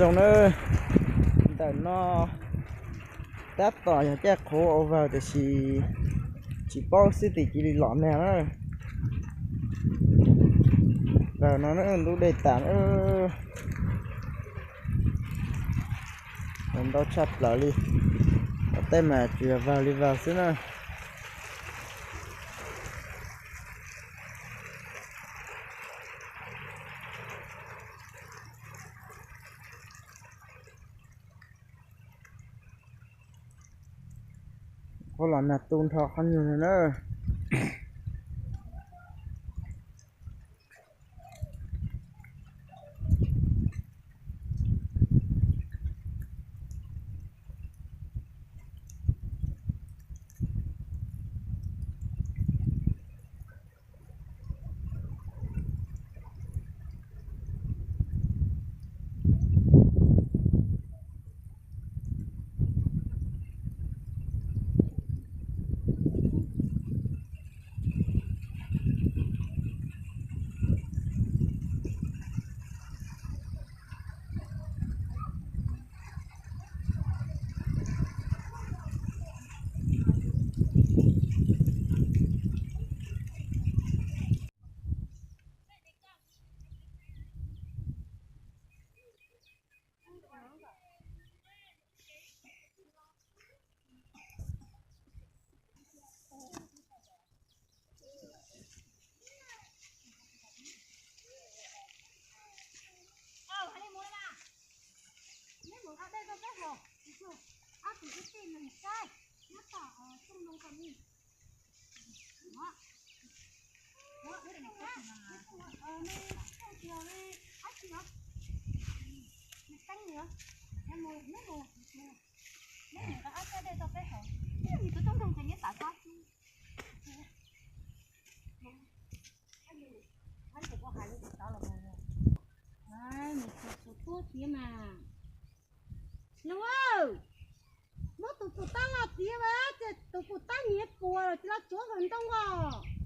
Zoo na, ntawm no tab tom yog caij qhuav ua vawg tiam sis tsis paub xib tim cia li los nag na. Vawg no na, ntub dej tas na, ntau tshaj plaws li. Tom tej mas tsuas yog vawg li vawg xwb na. Qhuav los nag tu nrho qhov nyuag no na. Nws tus tus tuaj tiag mas. Nus, muab tus tus tab los tiag mas, ces tus tus tab nyiav puas los tsis los tsuav hauv ntoo os.